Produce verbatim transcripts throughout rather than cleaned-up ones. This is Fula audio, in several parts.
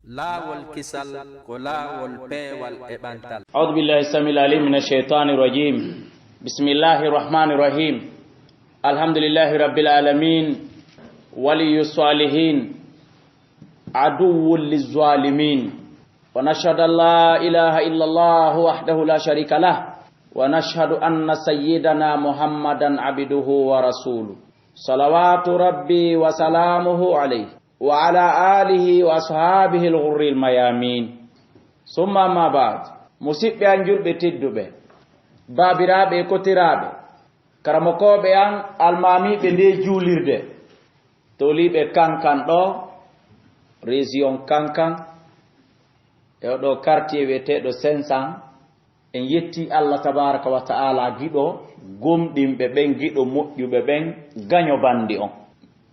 Laawol kisal ko laawol peewal e ɓantal. أعوذ بالله السميع العليم من الشيطان الرجيم. بسم الله الرحمن الرحيم. الحمد لله رب العالمين. ولي الصالحين. عدو للظالمين. ونشهد أن لا إله إلا الله وحده لا شريك له. ونشهد أن سيدنا محمدا عبده ورسوله. صلوات ربي وسلامه عليه. وعلى آله وأصحابه الغر الميامين. ثم أما بعد. Musiɗɓe an julɓe tedduɓe, baabiraaɓe e kotiraaɓe, karamokooɓe an almaamiiɓe nde juulirde, toliiɓe Kankan ɗo, région Kankan, e oɗo quartier wiyeteeɗo cinq cents, en yetti Allah tabaraka wa ta'ala, giɗo gomɗinɓe ɓen, giɗo moƴƴuɓe ɓen, gaño bandi on.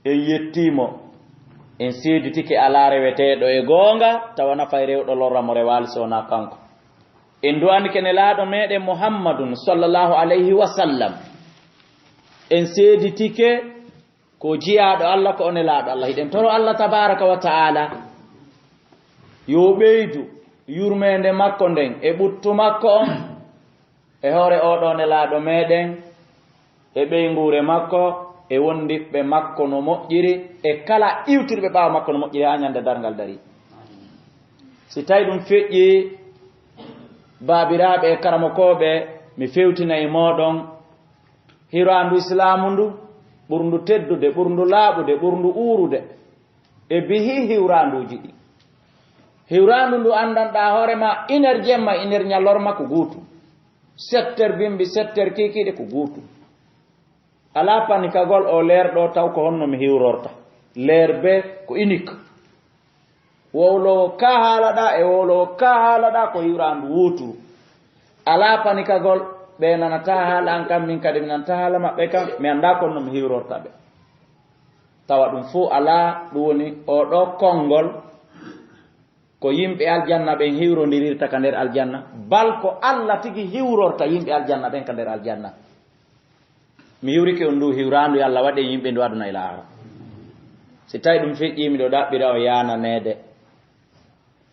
En yetti mo, en seeditike alaa reweteeɗo e goonga, tawa nafay rewɗo lorra mo rewaali so wonaa kanko. En du'anike Nelaaɗo meɗen Muhammadun sallallahu alayhi wa sallam. En seeditike ko jiyaaɗo Allah, ko o Nelaaɗo Allah. Hiɗen toro Allah tabaraka wa ta'ala yo ɓeydu yurmeende makko nden e ɓuttu makko on e hoore oɗo Nelaaɗo meɗen, e ɓeynguure makko, e wondiɓɓe makko no moƴƴiri, e kala iwtirɓe ɓaawo makko no moƴƴiri haa ñande darngal dari. Si tawi ɗum feƴƴi, baabiraaɓe e karamokooɓe, mi fewtina e mooɗon hiwraandu Islaamu ndu, ɓurndu teddude, ɓurndu laaɓude, ɓurndu uurude, e bihi hiwraanduuji ɗi. Hiwraandu ndu anndanɗaa hoore ma, iner jemma, iner ñalorma ko guutu. Sept heures bimbi, sept heures kiikiiɗe ko guutu. Alaa panikagol o leer ɗo taw ko honno mi hiwrorta. Leer be ko unique. Wowlowo ka haalaɗa e wowlowo ka haalaɗa ko hiwraandu wooturu. Alaa panikagol, ɓe nanata haala an kam, min kadi mi nanata haala maɓɓe kam, mi anndaa ko honno mi hiwrorta ɓe. Tawa ɗum fof alaa, ɗum woni oɗo konngol ko yimɓe aljanna ɓen hiwrondirirta ka nder aljanna, bal ko Allah tigi hiwrorta yimɓe aljanna ɓen ka nder aljanna. Mi hiwrike on ndu hiwraandu, yo Allah waɗe yimɓe ndu aduna e laahara. Si tawi ɗum feƴƴi, miɗo ɗaɓɓira on yaananeede.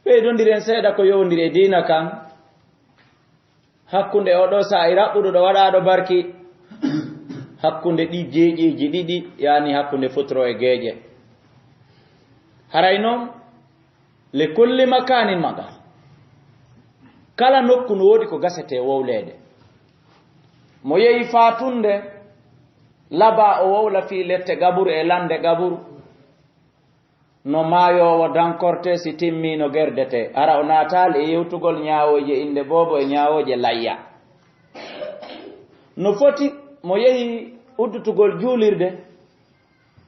Ɓeydondiren seeɗa ko yowndiri e diina kan. Hakkunde oɗo saa'i raɓɓuɗo ɗo waɗaaɗo barki, hakkunde ɗi jeeƴeeji ɗiɗi, yaani hakkunde futuro e geeƴe. Haray non, li kulli makaanin maqaal. Kala nokku no woodi ko gasetee wowleede. Mo yehi faatunde, labaa o wowla fii lette gaburu e lande gaburu. No maayoowo dankorte si timmiino gerdete, hara o naataali e yewtugol ñaawooje innde boobo e ñaawooje layya. No foti mo yehi uddutugol juulirde,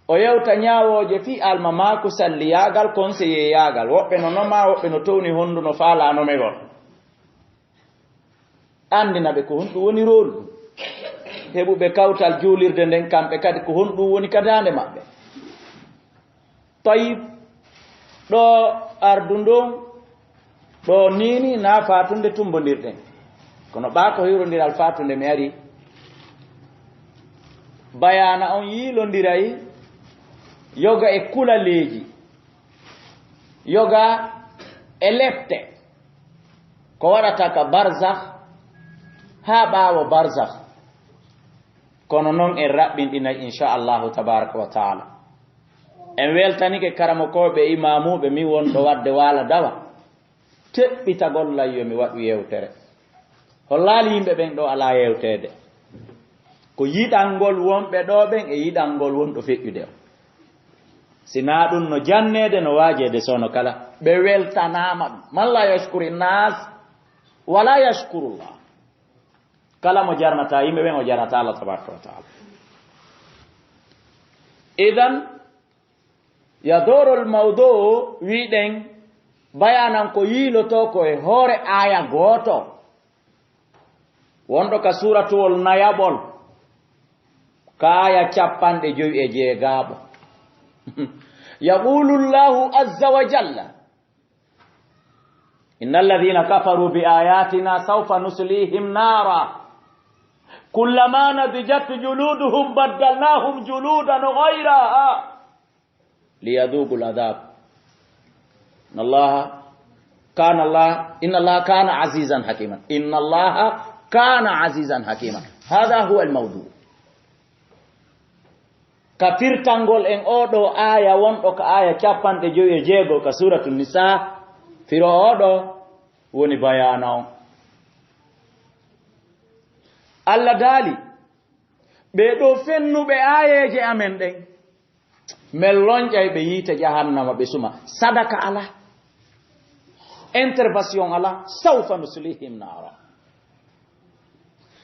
o yewta ñaawooje fii almamaaku salliyaagal, konseyeyaagal. Woɓɓe no noma, woɓɓe no towni honndu, no faalaa nomegol. Anndina ɓe ko honɗum woni rôle ɗum. Heɓuɓe kawtal juulirde nden, kamɓe kadi ko honɗum woni ka daande maɓɓe. Tayib, ɗo ardu ndun, ɗo niini na faatunde tumbondirɗen. Kono ɓaa ko hiwrondiral faatunde mi ari. Bayaana on yiilondiray yoga e kulaleeji, yoga e lepte. Ko waɗata ka barzakh haa ɓaawo barzakh. Kono non en raɓɓinɗinay, inchallahu tabaraka wa taala. En weltanike karamokooɓe e imaamuuɓe, min wonɗo waɗde waala dawa. Teɓɓitagol lan yo mi waɗu yewtere. Hollaali yimɓe ɓen ɗo alaa yewteede. Ko yiɗangol wonɓe ɗo ɓen e yiɗangol wonɗo feƴƴude o. Si naa ɗum no janneede, no waajeede soono kala. Ɓe weltanaama ɗum. Man la yashkuri nas, wala yashkurullah. Kala mo jarnataa yimɓe ɓen, o jarnataa Allah tabaraka wa taala. Idan, yadorol mawdo wiɗen, bayanan ko yiiloto ko e hoore aaya gooto. Wonɗo ka suuratuwol nayaɓol, ka aaya capanɗe jowi e jeegaɓo. Yaqulu Allahu azza wa jalla, إن الذين كفروا بآياتنا سوف نصليهم نارا كلما نضجت جلودهم بدلناهم جلودا غيرها ليذوقوا العذاب. Inna Allaha kana Allah, inna Allaha kana azizan hakima. Inna Allaha kana azizan hakima. Hada huwa al-mawdu. Ka firtangol en oo ɗoo aaya wonɗo ka aaya capanɗe jowi e jeego ka Suuratu Nisaa, firo oo ɗoo woni bayaana on. Allah daali, ɓee ɗoo fennuɓe aayeeje amen ɗen, men lonƴay ɓe yiite jahannama, ɓe suma. Sadaka alaa, intervention alaa, sawfa nuslihim naara.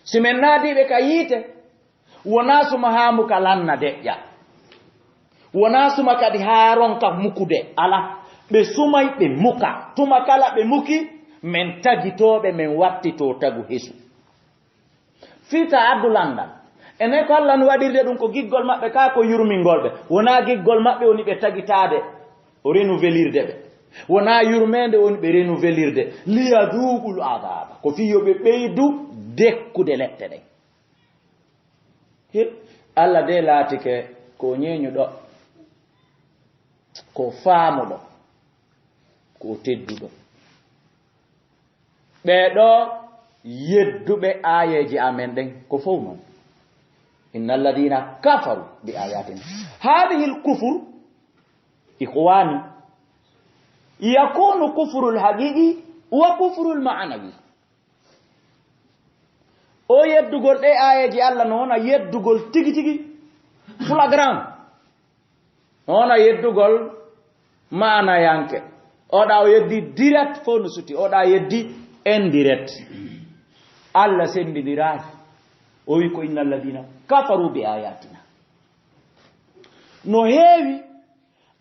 Si men naadii ɓe ka yiite, wonaa suma haa muka lanna deƴƴa. Wonaa suma kadi haa ronka mukude. Alaa. Ɓe sumay ɓe muka. Tuma kala ɓe muki, men tagitoo ɓe, men wattitoo tagu hesu. Fii taa addu lanndal. Enee ko Alla no waɗirde ɗum ko giggol maɓɓe kaa ko yurmingol ɓe? Wonaa giggol maɓɓe woni ɓe tagitaade, o renouvelirde ɓe. Wonaa yurmeende woni ɓe renouvelirde. Liyaduuqul adaaba. Ko fii yo ɓe ɓeydu dekkude lette ɗen. He, Alla de laatike ko ñeeñuɗo, ko faamuɗo, ko tedduɗo. Ɓee ɗoo yedduɓe aayeeje amen ɗen, ko fow non. Inna alladina kafaru bi ayatina. Hadihil kufur, ikhwani, yakunu kufrul haqiqi wa kufrul ma'anawi. O yeddugol ɗe aayeeje Alla no wona yeddugol tigi tigi, flagrant. No wona yeddugol maanayanke. Oɗa o yeddi direct fof no suti. Oɗa yeddi indirect. Alla senndindiraaki. O wi ko inna alladina kafaru bi ayatina. No heewi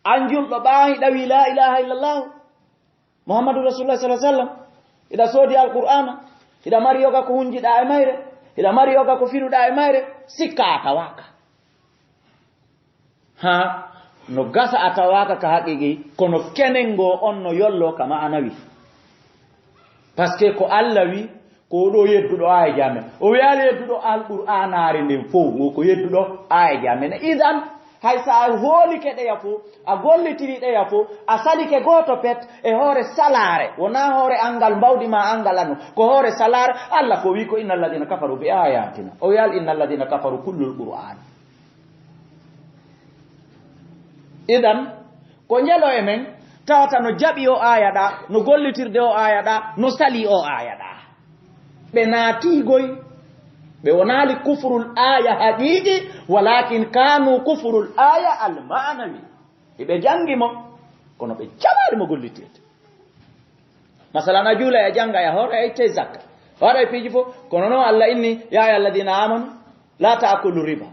an julɗo ɓaahiɗa wi la ilaha illallahu. Muhammadu Rasulullah sallallahu alaihi wasallam, hiɗa soodi Alqur'aana, hiɗa mari yoga ko hunjiɗa e mayre, hiɗa mari yoga ko firuɗa e mayre, sikka a tawaaka. Ha, no gasa a tawaaka ka haqiqi, kono kenen ngo on no yollo ka ma'anawi. Parce que ko Alla wi, ko ɗo yedduɗo aayeeje amen. O wiyaali yedduɗo Alqur'aanaare nden fow, ngo ko yedduɗo aayeeje amen. Idan, hay so a hoolike ɗeya fow, a gollitiri ɗeya fow, a salike gooto pet e hoore salaare, wonaa hoore anngal mbawdi ma anngal anu, ko hoore salaare, Alla ko wi ko inna alladina kafaru bi ayatina. O wiyaali inna alladina kafaru kullul Qur'an. Idan, ko njelo e men, tawata no jaɓi o aaya ɗa, no gollitirde o aaya ɗa, no sali o aaya ɗa. Ɓe naati goy, ɓe wonaali kufrul aaya haqiqi, walakin kanu kufrul aaya al ma'anawi. Hiɓe jangi mo, kono ɓe jaɓaali mo gollitirde. Masalan, a juula, a janga, a hoore, a itte zakka, a waɗa e piiji fof, kono noon Alla inni, ya ayyuha alladina amanu, la ta'kulu riba.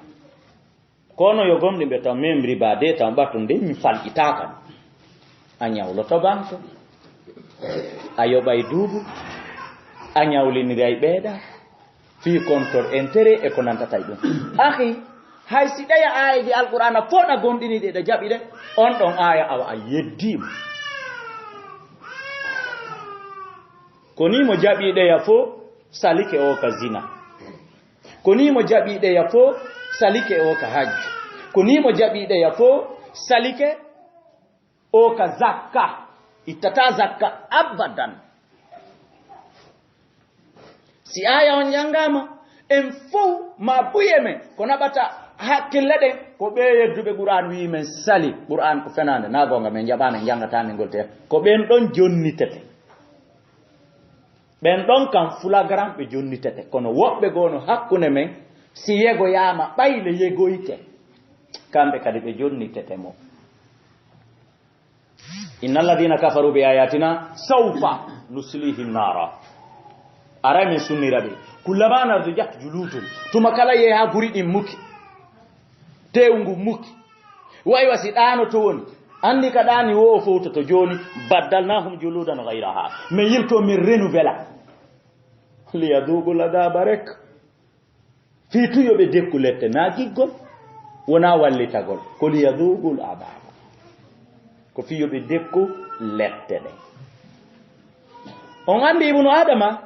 Kono yo gomɗimɓe taw, min riba de taw ɓattu nde mi falƴitaaka ɗum. A ñawloto banque, a yoɓay duubu, a ñawliniray ɓeeɗa, fii compteur intérêt e ko nantata e ɗum. Akhi, hay si ɗeya aayeeje Alqur'aana fof ɗa gomɗini ɗe, ɗa jaɓi ɗe, on ɗon aaya awa a yeddiima. Ko nii mo jaɓi ɗeya fof, salike o ka zina. Ko nii mo jaɓi ɗeya fof, salike o ka hajju. Ko nii mo jaɓi ɗeya fof, salike o ka zakka. Ittata zakka abadan. Si aaya on janngaama, en fow ma buye men, ko naɓata hakkille ɗen, ko ɓe yedduɓe Qur'an wi'i men sali, Qur'an ko fenaande, na goonga, men jaɓaano, en janngataa, men goltee. Ko ɓen ɗon jonnitete. Ɓen ɗon kam flagrant ɓe jonnitete. Kono woɓɓe goo no hakkunde men, si yegoyaama ɓayle yegoyte, kamɓe kadi ɓe jonnitete mo. Inna alladina kafaru bi ayatina sawfa nuslihim nara. Aray men sunnira ɓe. Kullama nadijat juludum. Tuma kala yeha guri ɗin muki. Tewu ngu muki. Wayi wa si ɗaano to woni. Anndi ka ɗaani wo o fowtoto jooni. Baddalnahum juludan ghayraha. Men yilto men renouvela. Liyaduqul adaba rek. Fii tun yo ɓe dekku lette, naa giggol, wonaa wallitagol. Ko liyaduqul adaba. Ko fii yo ɓe dekku lette ɗen. On anndi Ibnu Adama,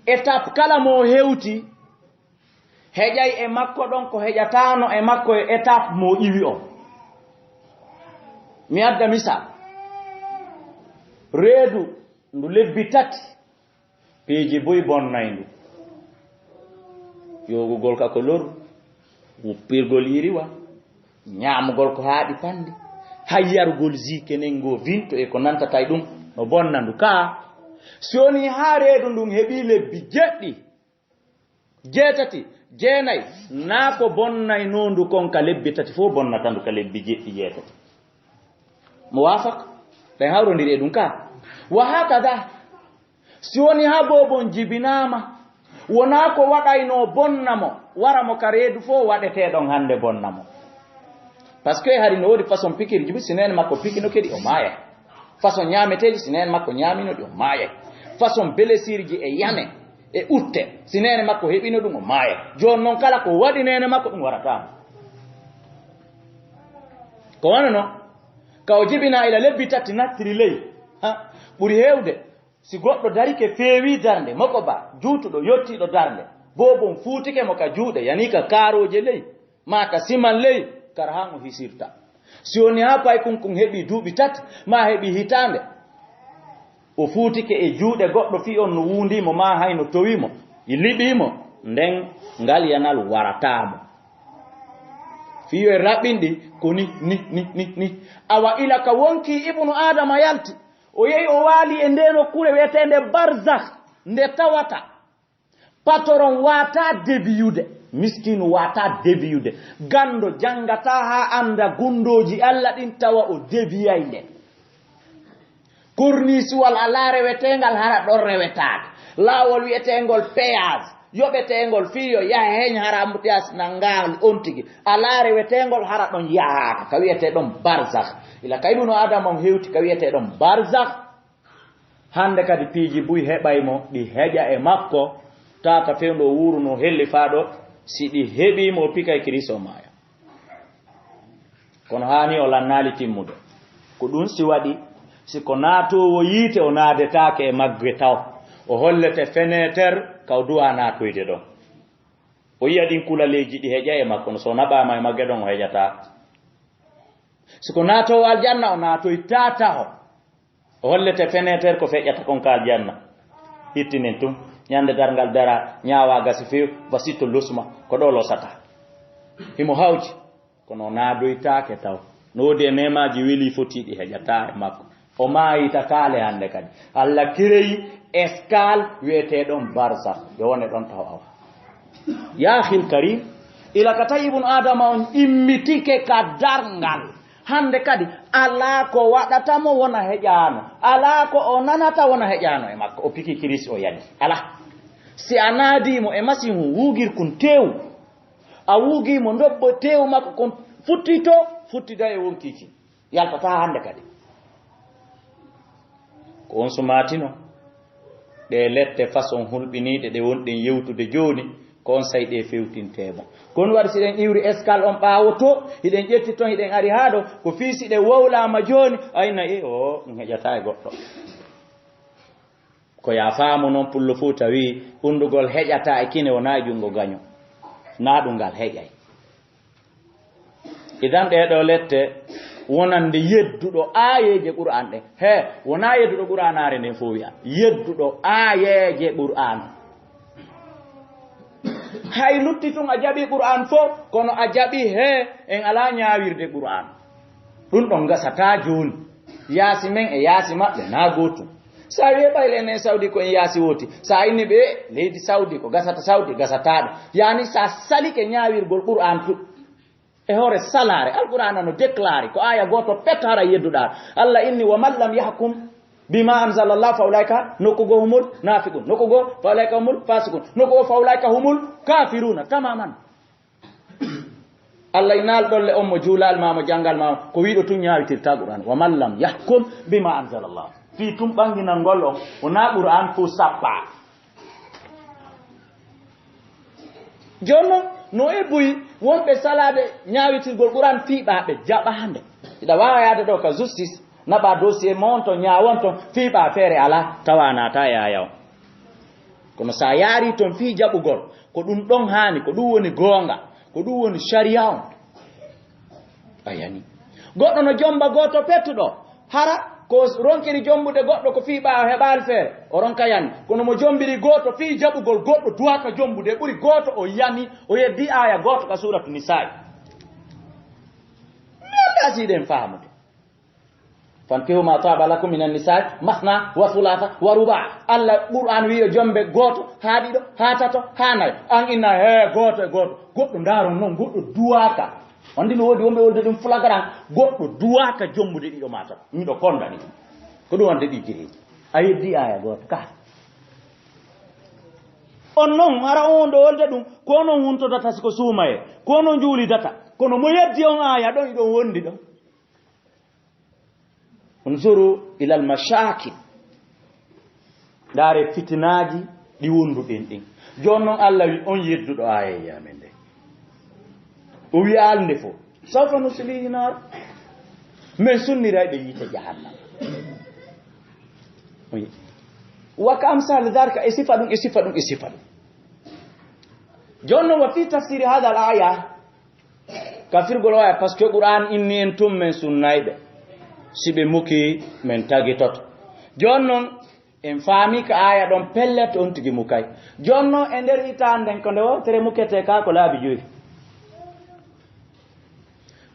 étape kala mo o hewti, heƴay e makko ɗon ko heƴataano e makko e étape mo iwi on. Mi adda misal. Reedu ndu lebbi tati, piiji buy bonnay ndu. Ƴoogugol ka ko loru, wuppirgol yiriwa, ñaamugol ko haaɗi panndi, hay yarugol jus kenen ngoo vinto e ko nantata e ɗum, no bonna ndu. Kaa, si wonii haa reedu ndun heɓii lebbi jeɗɗi, jeetati, jeenay, naa ko bonnaynoo ndu kon ka lebbi tati fof bonnata ndu ka lebbi jeɗɗi, jeetati. Mo waafak? Ɗen hawrondiri e ɗum kaa. Wa hakada, si wonii haa boobon jibinaama, wonaa ko waɗaynoo bonna mo, wara mo ka reedu fof waɗetee ɗon hannde bonna mo. Parce que hari no woodi façon pikirji, si neene makko pikino kadi o maayay. Façon ñaameteeji, si neene makko ñaamino ɗi o maayay. Façon belesirji e yame e utte, si neene makko heɓino ɗum o maayay. Jooni non kala ko waɗi neene makko ɗum warata mo. Ko wano non, ka o jibinaa ila lebbi tati nattiri ley. Ha, ɓuri heewde, si goɗɗo darike feewii darnde, moko ba, juutuɗo yottiiɗo darnde, boobon fuutike mo ka juuɗe, yani ka kaarooje ley, maa ka siman ley, kara haa o hisirta. Si wonii haa paykun kun heɓii duuɓi tati, maa heɓii hitaande, o fuutike e juuɗe goɗɗo fii on no wuundii mo, maa hay no towii mo, e liɓii mo, nden ngal yanal warataa mo. Fii yo en raɓɓinɗi ko ni, ni, ni, ni, ni. Awa ila ka wonkii Ibnu Aadama yalti, o yehi o waali e ndee nokkure wi'eteende Barzakh, nde tawata patoron waataa debiyude, miskiinu waataa debiyude, ganndo janngataa haa annda gunndooji Alla ɗin tawa o debiyay nde. Korniisuwal alaa reweteengal hara ɗon rewetaake. Laawol wi'eteengol péage, yoɓeteengol fii yo yaha heñ hara ambutiyas nanngaali on tigi. Alaa reweteengol hara ɗon yahaaka, ka wi'etee ɗon Barzakh. Ila ka Ibnu Aadama on hewti ka wi'etee ɗon Barzakh. Hannde kadi piiji buy heɓay mo, ɗi heƴa e makko, tata fewndo o wuuru no helli faa ɗo, si ɗi heɓii mo o pikay kiris o maaya. Kono haani o lannaali timmude. Ko ɗum si waɗi, si ko naatoowo yiite o naadetaake e magge taw, o hollete feneeter ka o duwaa naatoyde ɗon. O yi'a ɗin kulaleeji ɗi heƴa e makko, no so o naɓaama e magge ɗon o heƴataa. Si ko naatoowo aljanna o naatoytaa taho. O hollete feneeter ko feƴƴata kon ka aljanna. Hittinen tun. Ñande darngal dara, ñaawa gasi few, basitto losma. Ko ɗo losata. Himo hawji. Kono o naadoytaake taw. No woodi e memaaji weli fotiiɗi heƴataa e makko. O maayitataa le hannde kadi. Alla kireyi escale wi'etee ɗon Barzakh. Ɓe wone ɗon taw awa. Yaa akhil karim, ila ka tawi Ibnu Aadama on immitike ka darngal. Hannde kadi, alaa ko waɗata mo wona heƴaano. Alaa ko o nanata wona heƴaano e makko. O piki kiris o yani. Alaa. Si a naadii mo e masiŋ hun wuugirkun teewu, a wuugii mo ndobbo teewu makko kon futtito, futtida e wonkii kin. Yaltataa hannde kadi. Ko on sumaatino ɗee lette façon hulɓiniiɗe ɗe wonɗen yewtude jooni, ko on say ɗe fewtintee mo. Kono waɗi si ɗen iwri escale on ɓaawo to, hiɗen ƴetti ton, hiɗen ari haa ɗo, ko fii si ɗe wowlaama jooni, ayna e o, ɗum heƴataa e goɗɗo. Ko yaa faamu non pullo Fuuta wii, unndugol heƴataa e kine wonaa e junngo gaño. Naa ɗum ngal heƴay. Idan ɗee ɗoo lette wonande yedduɗo aayeeje Qur'aan ɗen. He, wonaa yedduɗo Qur'aanaare nden fof wi'a. Yedduɗo aayeeje Qur'aan. Hay lutti tun a jaɓii Qur'aan fof, kono a jaɓii he, en alaa ñaawirde Qur'aan. Ɗum ɗon gasataa jooni. Yaasi men e yaasi maɓɓe naa gootum. Sa wi'e ɓay enen Sawdi ko en yaasi wooti. Sa inni ɓe leydi Sawdi ko gasata Sawdi, gasataaɗo. Yaani sa salike ñaawirgol Qur'aan tu. E hoore salaare, Alqur'aana no déclaré, ko aaya gooto pet hara yedduɗaa. Allah inni, "Wa man lam yahkum bima anzalallah fa ulaika", nokku goo humul naafiqun, nokku goo fa ulaika humul fasiqun, nokku goo fa ulaika humul kafiruna. Tamaman. Allah innaali ɗolle on mo juulaali ma, mo janngaali ma, ko wiiɗo tun ñaawitirta Qur'aan. "Wa man lam yahkum bima anzalallah." Fii tun ɓanginangol on, wonaa Qur'aan fof sappaa. Jooni non, no e buy wonɓe salaade ñaawitirgol Qur'aan fii ɓaaɓe jaɓaande. Hiɗa waawa yaade ɗo ka justice, naɓa dossier mo on ton, ñaawon ton, fii ɓaa feere alaa, tawa a naata e aaya on. Kono sa yaari ton fii jaɓugol, ko ɗum ɗon haani, ko ɗum woni goonga, ko ɗum woni sariya on. A yani. Goɗɗo no jomba gooto pettuɗo, hara Ko ronkiri jombude goɗɗo ko fii ɓaawo heɓaali feere, o ronka yani. Kono mo jombiri gooto fii jaɓugol goɗɗo duwaka jombude ɓuri gooto, o yani, o yeddi aaya gooto ka suuratu Nisaa'i. Mi anndaa si hiɗen faamude. "Fankihu ma taaba lakum minan nisaa'i masna wa sulaasa wa rubaa." Allah Qur'aan wi'i yo jombe gooto, haa ɗiɗo, haa tato, haa nayo. An inna he gooto e gooto. Goɗɗo ndaaron non, goɗɗo duwaaka. Wandi no woodi wonɓe wolde ɗum flagrant. Goɗɗo duwaaka jombude ɗiɗo maa tato. Miɗo kondani ɗum. Ko ɗum wonde ɗi jereeji. A yeddi aaya gooto ka. On non, hara on ɗo wolde ɗum, ko non huntodata siko suumaye, ko non juulidata. Kono mo yeddi on aaya ɗon, iɗon wondi ɗon. Unzuru ilal mashakil. Ndaare fitinaaji ɗi wonduɗen ɗin. Jooni non Allah wi on yedduɗo aayayya men nde. O wi'aali nde fof. Sawfa nuslihi naar. Men sunniray ɓe yiite jahannama. Oui. Wa ka amsali dhalika, e sifa ɗum, e sifa ɗum, e sifa ɗum. Jooni non wa fi tafsiri hadha al aya. Kafirgol o aya, parce que Qur'an inni en tun men sunnayɓe. Si ɓe muki men tagitoto. Jooni non, en faami ka aya ɗon pellet on tigi mukay. Jooni non e nder hitaande nden ko nde wootere mukete ka ko laabi joyi.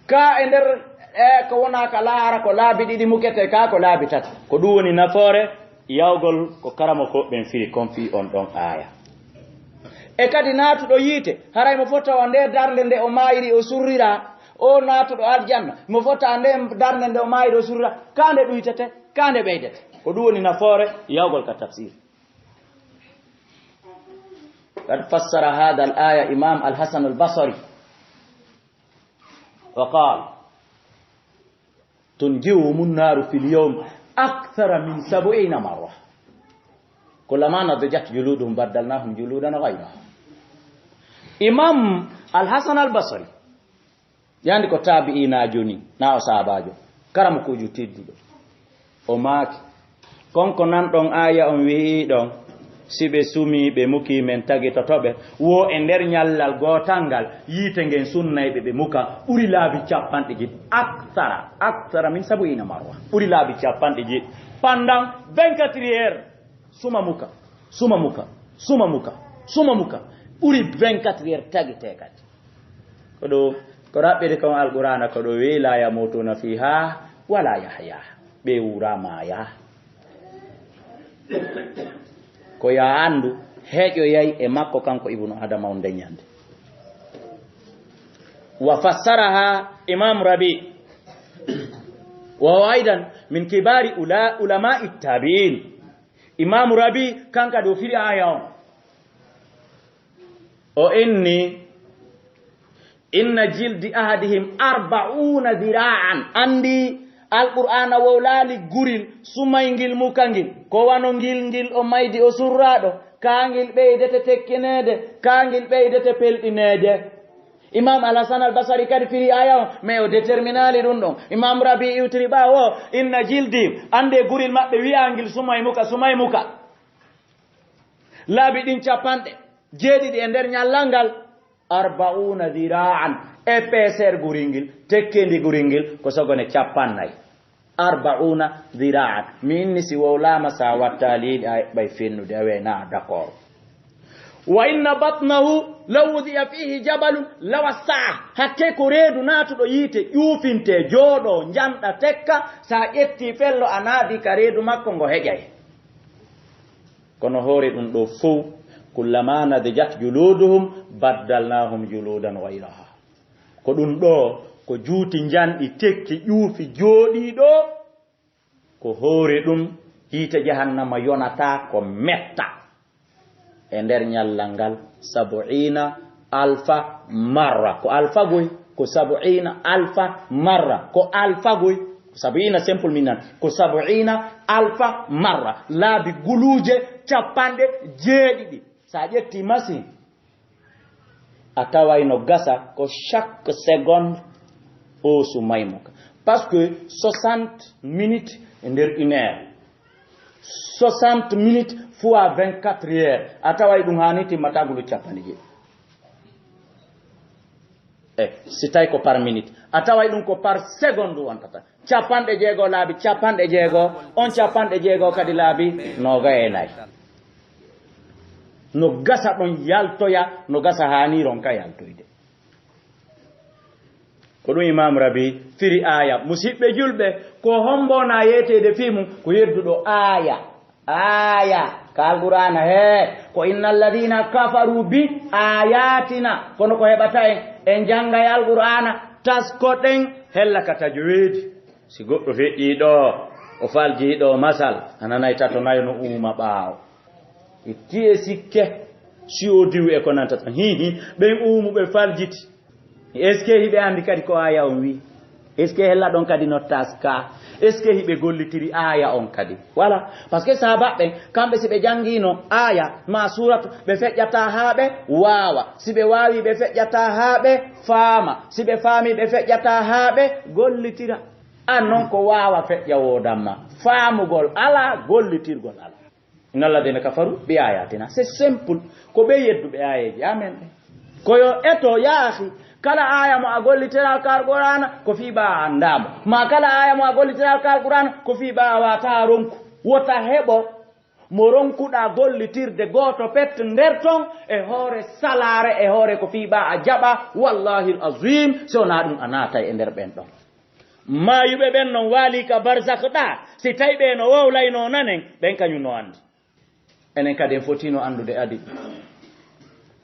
Ka e nder, e ko wona ka laara ko laabi ɗiɗi mukete ka ko laabi tati. Ko ɗum woni nafoore yawgol ko karamokooɓe ɓen firi kon fii on ɗon aya. E kadi naatuɗo yiite, haray mo fota o nde darnde nde o maayiri o surrira, o naatuɗo aljanna, mo fota nde darnde nde o maayiri o surrira, ka nde ɗuytete, ka nde ɓeydete. Ko ɗum woni nafoore yawgol ka tafsir. قد فسر هذا الآية إمام الحسن البصري وقال: تنجيهم النار في اليوم أكثر من سبعين مرة. كلما نضجت جلودهم بدلناهم جلودا غيرها. Imam Al-Hasan Al-Basri, yandi ko taabi'inaajo ni, na o sahabaajo, karamokoojo tedduɗo. O maaki, kon ko nan ɗon aaya on wi'i ɗon, si ɓe sumi ɓe muki men tagitoto ɓe, wo e nder ñallal gootal ngal, yiite ngen sunnay ɓe ɓe muka, ɓuri laabi capanɗe jeɗɗi, aksara, aksara min sabu'ina marra, ɓuri laabi capanɗe jeɗɗi, pendant vingt-quatre heures, suma muka, suma muka, suma muka, suma muka, ɓuri vingt-quatre heures tagitee kadi. Ko ɗo, ko raɓɓiri kon Alqur'aana, ko ɗo wi'i, "La yamuutuna fiihaa wa la yahyaa." Ɓe wuura maaya. Ko ya anndu, heƴoyay e makko kanko Ibnu Adama on nde ñande. Wa fassaraha Imam Rabi. Wa huwa aidan min kibari ula-, ulama'i tabi'in. Imam Rabi, kanka ɗo firi aya on. O inni, "Inna jildi ahadihim arba'una dhira'an." Anndi Alqur'aana wowlaali guril sumayngil mukangil. Ko wano ngil, ngil o maydi o surraaɗo, kaangil ɓeydete tekkineede, kaangil ɓeydete pelɗineede. Imam Al-Hasan Al-Basri kadi firi aya on, mais o déterminaali ɗum ɗon. Imam Rabi iwtiri ɓaawo, "Inna jildi," annde guril maɓɓe wi'angil sumay muka, sumay muka. Laabi ɗin capanɗe jeeɗiɗi e nder ñallal ngal, arba'una dhira'an, épaisseur gurel ngel, tekkeendi gurel ngel, ko sogone capannay. Arba'una dhira'an. Mi inni si wowlaama sa wattaali yiɗi a eɓɓay fennude, a wi'ay na d'accord. Wa inna batnahu law wudi'a fihi jabalun lawassa'ah. Hakke ko reedu naatuɗo yiite ƴuufinte, jooɗo, njanɗa, tekka, sa ƴetti fello a naadi ka reedu makko ngo heƴay. Kono hoore ɗum ɗo fow, "Kullama nadijat juluduhum baddalnahum juludan ghayraha." Ko ɗum ɗo, ko juuti njanɗi tekki ƴuufi jooɗii ɗo, ko hoore ɗum yiite jahannama yonata ko metta. E nder ñallal ngal, sabu'ina alfa marra. Ko alfa goy, ko sabu'ina alfa marra. Ko alfa goy, ko sabu'ina simple min nan. Ko sabu'ina alfa marra. Laabi guluuje capanɗe jeeɗiɗi. Sa ƴetti machine, a taway no gasa ko chaque seconde o sumaymuka. Parce que soixante minutes e nder une heure. Soixante minutes fois vingt-quatre heures. A taway ɗum haani timmata gulu capanɗe jeeɗi. E si tawi ko par minute, a taway ɗum ko par seconde wontata. Capanɗe jeego laabi capanɗe jeego, on capanɗe jeego kadi laabi noogay e nayi. No gasa ɗon yaltoya, no gasa haa ni ronka yaltoyde. Ko ɗum Imam Rabi firi aaya. Musidɓe julɓe, ko hombo na yeeteede fii mum? Ko yedduɗo aaya. Aaya ka Alqur'aana he, ko inna alladhina kafaru bi ayatina. Kono ko heɓata en, en janngay Alqur'aana, taskoɗen hella ka tajweedi. Si goɗɗo feƴƴii ɗo, o faljii ɗo masal, a nanay tato nayo no uuma ɓaawo. Itti e sikke, si o diw e ko nantata. Hi, hi, ɓen uumu ɓe faljiti. Est-ce que hiɓe anndi kadi ko aaya on wi? Est-ce que hella ɗon kadi no taska? Est-ce que hiɓe gollitiri aaya on kadi? Voilà. Parce que sahaaba ɓen, kamɓe si ɓe janngino aaya ma suuratu, ɓe feƴƴata haa ɓe waawa. Si ɓe waawi, ɓe feƴƴata haa ɓe faama. Si ɓe faami, ɓe feƴƴata haa ɓe gollitira. An non ko waawa feƴƴa woodamma. Faamugol alaa, gollitirgol alaa. Inna alladhina kafaru bi ayatina. C'est simple. Ko ɓe yedduɓe aayeeji amen ɓe. Ko yo eto yaahi. Kala aaya mo a gollitiral ka Alqur'aana, ko fii ɓa a anndaa mo. Ma kala aaya mo a gollitiral ka Alqur'aana, ko fii ɓa a waataa ronku. Wota heɓo mo ronkuɗaa gollitirde gooto pet nder ton e hoore salaare, e hoore ko fii ɓa a jaɓa. Wallahi al-azim, si wonaa ɗum a naatay e nder ɓen ɗon. Maayuɓe ɓen non waali ka barzakh ɗa, si tawi ɓe no wowlayno nanen, ɓen kañum no anndi. Enen kadi en fotino anndude adi.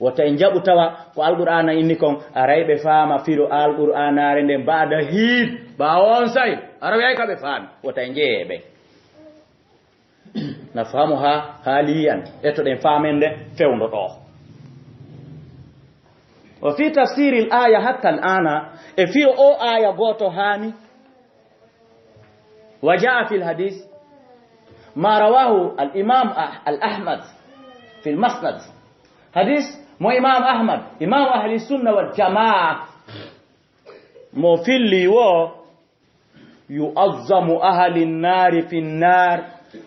Wota en jaɓu tawa ko Alqur'aana inni kon, aray ɓe faama firo Alqur'aanaare nden baada hiin, ɓaawo on say, ara wiyay ka ɓe faami. Wota en jeye ɓen. Nafhamuha haliyan, etoɗen faamende fewndo ɗo. Wa fi tafsiril aya hatta al ana, e firo o aya gooto haani. Wa jaa fil hadis ma rawahu al imam Ah-, al Ahmad fil Musnad. Hadis mo Imam Ahmad, Imam Ahli Sunna wal Jamaa, mo filli wo, يعظم أهل النار في النار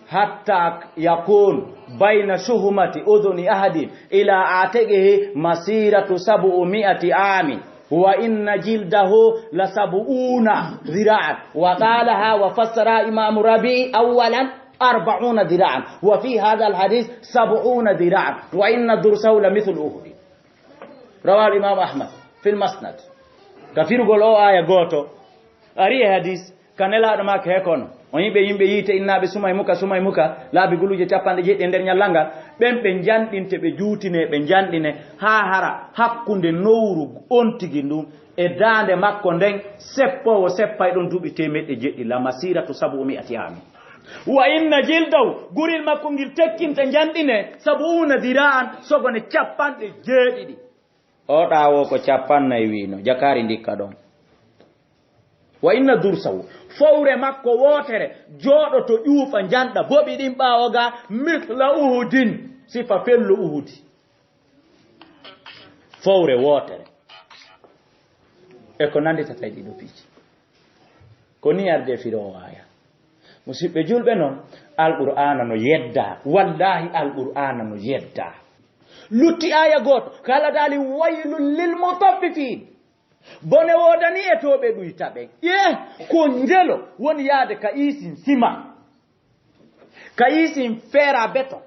حتى يكون بين شحمة أذن أحدهم إلى عاتقه مسيرة سبعمائة عام، وإن جلده لسبعون ذراعا. وقالها وفسرها إمام ربيع أولا أربعون ذراعا، وفي هذا الحديث سبعون ذراعا، وإن ضرسه لمثل أحد. Rawal Imam Ahmad fil Musnad. Ka firugol o aya gooto, ari e hadis, ka Nelaaɗo maaka he kono, o yiɓe yimɓe yiite innaaɓe sumay muka, sumay muka, laabi guluuje capanɗe jeeɗiɗi e nder ñallal ngal, ɓen ɓe njanɗinte, ɓe juutine, ɓe njanɗine, haa hara hakkunde nowru on tigi ndun e daande makko nden, seppoowo seppay ɗon duuɓi teemeɗɗe jeeɗiɗi, la masiratu sabu mi'ati aami. Wa inna jildahu, guril makko ngil tekkinta njanɗine, sabuuna dira'an, sogone capanɗe jeeɗiɗi. O ɗaawo ko capannay wiino, jakaari ndikka ɗon. Wa inna dursahu, fowre makko wootere, jooɗoto ƴuufa njanɗa, boɓi ɗin ɓaawo ga, mithla Uhudin, sifa fello Uhudi. Fowre wootere. E ko nanditata e ɗiɗo piiji. Ko ni arde firo o aya. Musidɓe julɓe non, Alqur'aana no yedda. Wallahi Alqur'aana no yedda. Lutti aya gooto, kala daali waylun lil mutaffifin. Bone woodani e tooɓe ɗuyta ɓen. Ye, ko njelo woni yaade ka isin sima. Ka isin feera beton.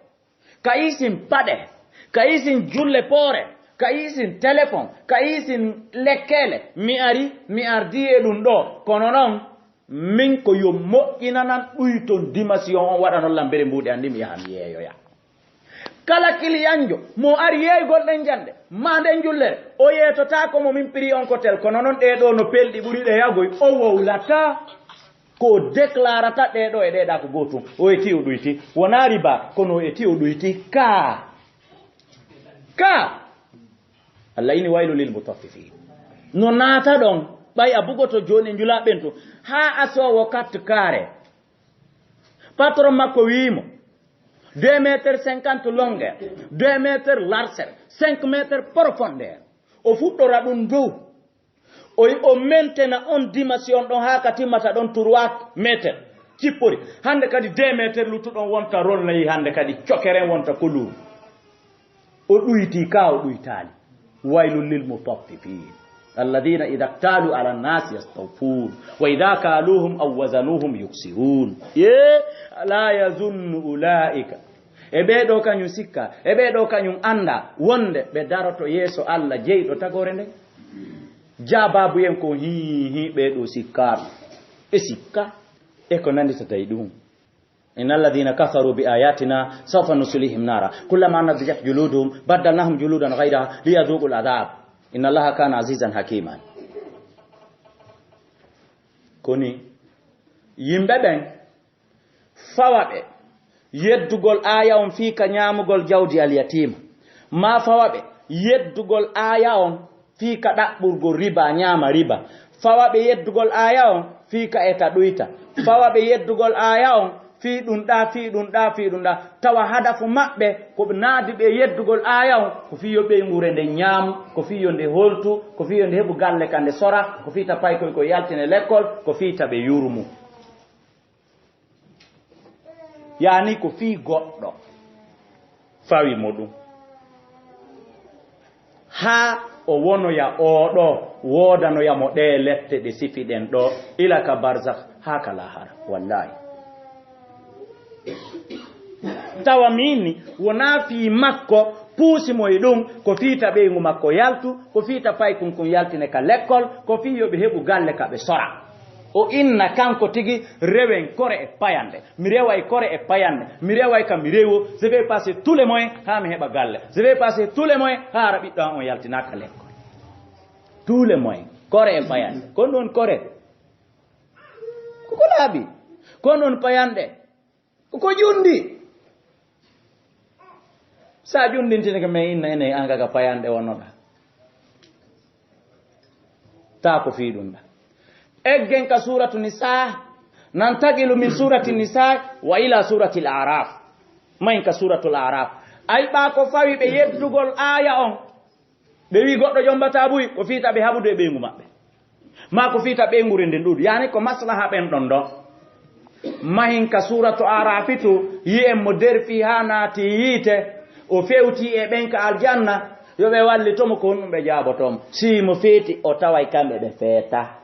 Ka isin paɗe, ka isin julle poore, ka isin telefon, ka isin lekkele. Mi ari, mi ardii e ɗum ɗo. Kono non, min ko yo moƴƴinanan ɗuyton dimension on, waɗanon lan mbere mbuuɗe an ndi mi yaha mi yeeyoya. Kala kiliyanjo mo ari yeeygol ɗen jannde, maa nden jullere, o yeetotaako mo min piri on ko tel. Kono non ɗee ɗoo no pelɗi ɓuri ɗe yagoy, o wowlataa. Ko o déclarata ɗee ɗoo e ɗee ɗaa ko gootum. O eti o ɗuyti. Wonaa riba, kono o eti o ɗuyti. Ka. Ka. Allah ini waylu lil mutaffifin. No naata ɗon, ɓay a bugoto jooni e njulaa ɓen to. Haa asoowo carte carré. Patron makko wi'i mo, deux mètres cinquante longueur, deux mètres largeur, cinq mètres profondeur. O fuɗɗora ɗum dow. O, o mentena on dimension ɗon haa ka timmata ɗon trois mètres. Cippori. Hannde kadi deux mètres luttuɗon wonta ronnayi, hannde kadi cokeren wonta kolu. O ɗuyti ka o ɗuytaali. Waylun lil mutaffifin. الذين إذا اكتالوا على الناس يستوفون وإذا كالوهم أو وزنوهم يخسرون. Ye, la yazunnu ulaika. E ɓee ɗoo kañum sikka, e ɓee ɗoo kañum annda wonde ɓe daroto yeeso Allah jeyɗo tagoore nden? Jabaabu en ko hii, hii, ɓee ɗoo sikkaaɓe. Ɓe sikka. E ko nanditata e ɗum. إن الذين كفروا بآياتنا سوف نصليهم نارا كلما نضجت جلودهم بدلناهم جلودا غيرها ليذوقوا العذاب إن الله كان عزيزا حكيما. Koni yimɓe ɓen fawa ɓe yeddugol aaya on fii ka ñaamugol jawdi alyatiima, maa fawa ɓe yeddugol aaya on fii ka ɗaɓɓurgol riba, ñaama riba. Fawa ɓe yeddugol aaya on fii ka eta ɗuyta. Fawa ɓe yeddugol aaya on fii ɗum ɗaa, fii ɗum ɗaa, fii ɗum ɗaa. Tawa hadafu maɓɓe ko ɓe naadi ɓe yeddugol aaya on ko fii yo ɓeynguure nde ñaamu, ko fii yo nde holtu, ko fii yo nde heɓu galle ka nde sora, ko fii ta paykoy ko yaltine lekkol, ko fii ta ɓe yurmu. Yaani ko fii goɗɗo fawi mo ɗum. Haa o wonoya oo ɗoo, woodanoya mo ɗee lette ɗe sifi ɗen ɗoo, ila ka barzakh, haa ka laahara. Wallaahi. Tawa miin ni, wonaa fii makko puusi mo e ɗum, ko fii ta ɓeyngu makko yaltu, ko fii ta paykun kun yaltine ka lekkol, ko fii yo ɓe heɓu galle ka ɓe sora. O inna kanko tigi, rewen kore e payanɗe. Mi reway kore e payanɗe. Mi reway ka mi rewo. Je vais passer tous les moyens haa mi heɓa galle. Je vais passer tous les moyens haa hara ɓiɗɗo an on yaltinaa ka lekkol. Tous les moyens. Kore e payanɗe. Ko ɗum woni kore. Ko ko laaɓi. Ko ɗum woni payanɗe. Ko ƴundi. Sa ƴundintinike men inna ene an ka payanɗe wonnoɗa. Ta ko fii ɗum ɗa. Eggen ka suuratu Nisaa, nantaqilu min suurati Nisaa wa ila suuratil A'raaf. Mahin ka suuratul A'raaf. Ay ɓaa ko fawi ɓe yeddugol aaya on. Ɓe wi'i goɗɗo jombataa buy, ko fii ta ɓe haɓude e ɓeyngu maɓɓe. Maa ko fii ta ɓeynguure nden ɗuuɗi. Yaani ko maslaha ɓen ɗon ɗon. Mahin ka suuratu A'raafi to, yi'en mo derfii haa naati yiite, o fewtii e ɓen ka aljanna, yo ɓe wallito mo ko honɗum ɓe jaabotoo mo. Si mo feeti, o taway kamɓe ɓe feeta.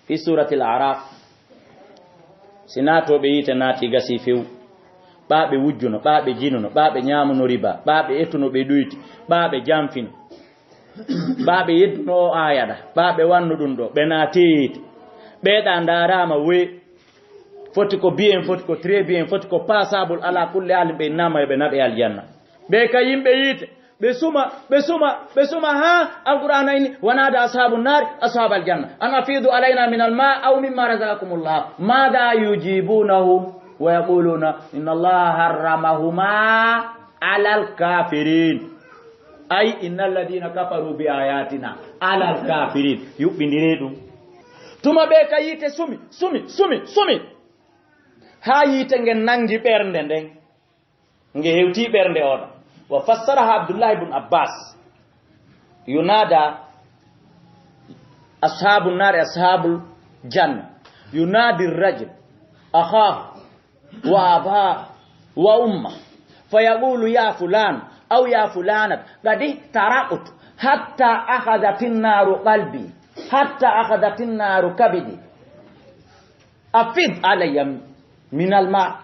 Fii suuratil A'raaf, si naatooɓe yiite naati gasii few, ɓaa ɓe wujjuno, ɓaa ɓe jinuno, ɓaa ɓe ñaamuno riba, ɓaa ɓe etuno ɓe ɗuyti, ɓaa ɓe janfino, ɓaa ɓe yedduno o aaya ɗa, ɓaa ɓe wanno ɗum ɗo, ɓe naati yiite. Ɓee ɗa ndaaraama we, foti ko bien, foti ko très bien, foti ko passable, alaa kulli haalin ɓe innama yo ɓe naɓe aljanna. Ɓe ka yimɓe yiite, ɓe suma, ɓe suma, ɓe suma haa Alqur'aana inni, ونادى أصحاب النار أصحاب الجنة أن أفيضوا علينا من الماء أو مما رزقكم الله. ماذا يجيبونهم؟ ويقولون إن الله حرمهما على الكافرين. أي إن الذين كفروا بآياتنا على الكافرين. Yuɓɓindiree ɗum. Tuma ɓe ka yiite sumi, sumi, sumi, sumi. Haa yiite ngen nangi ɓernde nden. Nge hewtii ɓernde oɗo. وفسرها عبد الله بن عباس. ينادى أصحاب النار أصحاب الجنة. ينادي الرجل أخاه وأباه وأمه فيقول يا فلان أو يا فلانة قد احترقت حتى أخذت النار قلبي حتى أخذت النار كبدي أفض علي من الماء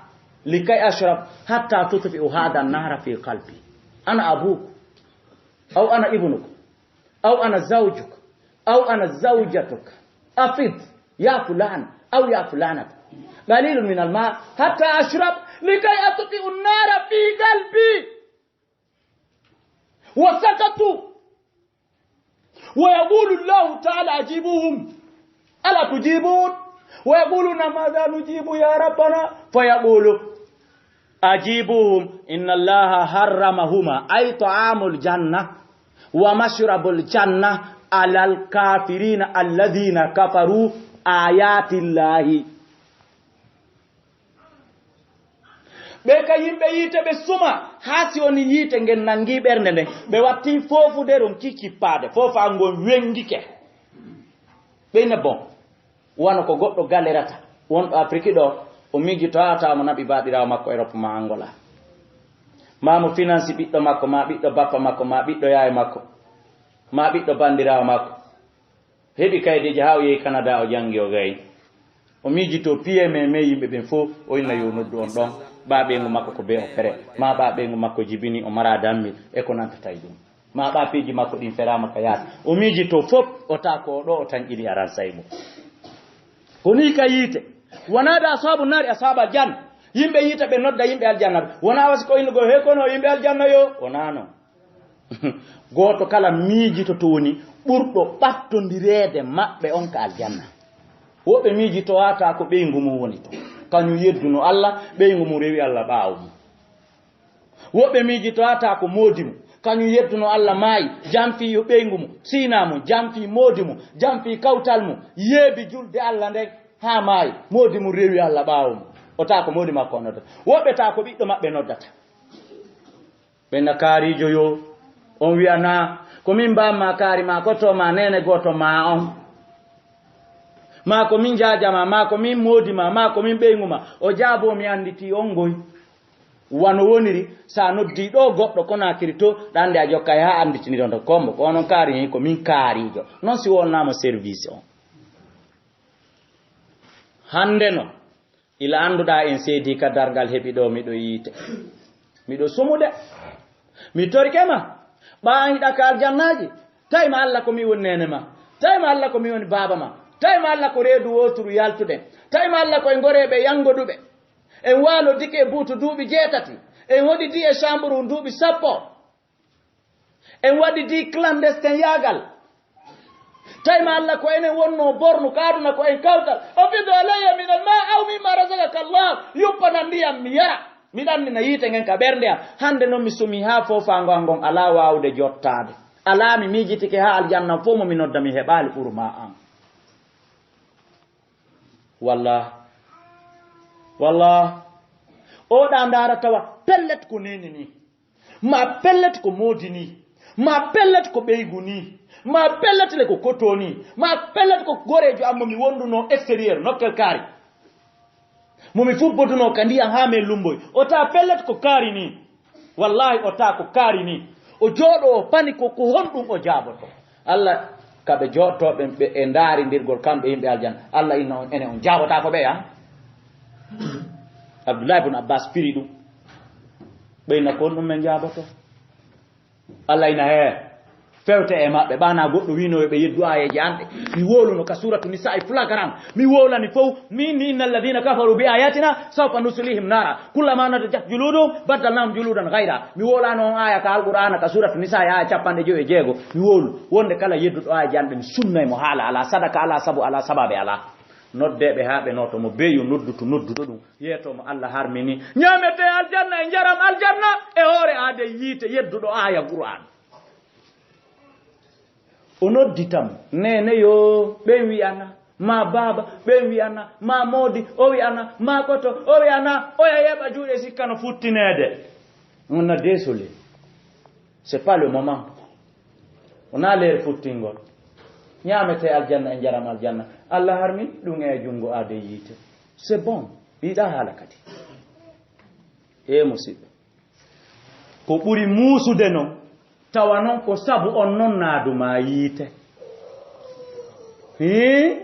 لكي أشرب حتى تطفئ هذا النار في قلبي. أنا أبوك أو أنا ابنك أو أنا زوجك أو أنا زوجتك. أفض يا فلان أو يا فلانة قليل من الماء حتى أشرب لكي أطفئ النار في قلبي. وسكتوا. ويقول الله تعالى أجيبوهم ألا تجيبون؟ ويقولون ماذا نجيب يا ربنا؟ فيقول أجيبوهم إن الله حرمهما أي طعام الجنة ومشرب الجنة على الكافرين الذين كفروا آيات الله. Ɓe ka yimɓe yiite ɓe suma, haa si woni yiite ngen nangi ɓernde nden, ɓe watti foofude ron kikippaade, foofa ngon wengike. Ɓe ne bon, wano ko goɗɗo galerata, wonɗo Afiriki ɗo, o miijito haa tawa mo naɓi baaɗiraawo makko Europe ma Angola. Ma mo finansi ɓiɗɗo makko, ma ɓiɗɗo bappa makko, ma ɓiɗɗo yaay makko, ma ɓiɗɗo bandiraawo makko. Heɓi kaydeeji haa o yehi Canada, o janngi, o gayi. O miijitoo piye me, me yimɓe ɓen fof, o inna yo noddu on ɗon. Ɓaa ɓeyngu makko ko bee o fere. Maa ɓaa ɓeyngu makko jibini, o maraa dammil, e ko nantata e ɗum. Maa ɓaa piiji makko ɗin feraama ka yaasi. O miijitoo fof, o taa ko o ɗo, o tan ƴili aran saymo. Ko nii ka yiite. Wanaada ashabu naari ashabu aljanna. Yimɓe yiite ɓe nodda yimɓe aljanna ɓe. Wonaa wasi ko innugol, "He kono yimɓe aljanna yo?" O naano. Gooto kala miijitoto woni ɓurɗo ɓattondireede maɓɓe on ka aljanna. Woɓɓe miijitowataa ko ɓeyngu mum woni ton. Kañum yedduno Allah, ɓeyngu mum rewi Allah ɓaawo mum. Woɓɓe miijitowataa ko moodi mum. Kañum yedduno Allah maayi, janfii yo ɓeyngu mum, siina mum, janfii moodi mum, janfii kawtal mum, yeebi julde Allah nden haa maayi. Moodi mum rewi Allah ɓaawo mum. O taa ko moodi makko o noddata. Woɓɓe taa ko ɓiɗɗo maɓɓe noddata. Ɓe na kaariijo yo, on wi'a naa, ko min bamma kaari maa, ko to maa neene gooto maa on. Maa ko min jaaja maa, maa ko min moodi maa, maa ko min ɓeyngu maa. O jaaboo mi annditi on ngoy. Wano woniri, sa noddi ɗo goɗɗo Konaakiri to, ɗa anndi a jokkay haa annditiniron to kombo. Ko onon kaari hen, ko min kaariijo. Non si wonnaama service on. Hannde no, ila annduɗaa en seedii ka darngal heɓi ɗo, miɗo yiite. Miɗo sumude. Mi torike ma. Ɓaa an hiɗa ka aljannaaji. Tawi ma Alla ko mi woni neene ma. Tawi ma Alla ko mi woni baaba ma. Tawi ma Alla ko reedu wooturu yaltuɗen. Tawi ma Alla ko en goreeɓe yanngoduɓe. En waalodike e buutu duuɓi jeetati. En hoɗidi e camburu duuɓi sappo. En waɗi di clandestin yaagal. Tawi ma Alla ko enen wonno bornu ka aduna ko en kawtal. Afid alayya min alma aw mimma razaqaka Allah. Yuppanan ndiyam mi yara. Mi ɗannina yiite ngen ka ɓernde am. Hannde non mi sumi haa foofaango am ngon alaa waawude jottaade. Alaa mi miijitike haa aljanna fof mo mi nodda mi heɓaali ɓuru ma am. Wallah. Wallah. Oɗa ndaara tawa pellet ko neni ni. Ma pellet ko moodi ni. Ma pellet ko ɓeygu ni. Ma pellet le ko koto ni. Ma pellet ko goreejo am mo mi wonduno extérieur nokkel kaari. Mo mi fubboduno ka ndiyam haa men lumboy. O taa pellet ko kaari ni. Wallahi o taa ko kaari ni. O jooɗo o pani ko, ko honɗum o jaaboto. Alla ka ɓe jooɗotooɓe ɓe e ndaarindirgol kamɓe yimɓe aljanna. Alla inna on, ene on jaabotaako ɓe ya? Abdullahi ibn Abbas firi ɗum. Ɓe inna ko honɗum men jaaboto? Alla ina hee fewte e maɓɓe. Ɓana goɗɗo wino yo ɓe yeddu aayeeje an ɗe. Mi wowluno ka suratu Nisa'i flagrant. Mi wowlani fow. Min ni inna alladhina kafaru bi ayatina sawfa nuslihim nara. Kullama nadijat juluduhum baddalnahum juludan ghayra. Mi wowlano on aya ka Alqur'ana ka suratu Nisa'i aya capanɗe jowi e jeego. Mi wowlu wonde kala yedduɗo aayeeje an ɗe mi sunnay mo haala ala sadaka ala sabu ala sababe ala. Noddeɓe haa ɓe noto mo beyo noddutu nodduɗo ɗum. Yeeto mo Alla harmini. Ñaamete aljanna e njaram aljanna e hoore aade yiite yedduɗo aya Qur'an. O noddita mo. Neene yo, ɓen wi'ana. Ma baaba, ɓen wi'ana. Ma moodi, o wi'ana. Ma koto, o wi'ana. Oya yeɓa juuɗe sikka no futtineede. On a désolé. C'est pas le moment. Wonaa leere futtingol. Ñaamete aljanna e njaram aljanna. Alla harmin ɗum e junngo aade yiite. C'est bon. Yiɗa haala kadi. E musidɗo. Ko ɓuri muusude non, tawa non ko sabu on non naadu ma yiite. Hii,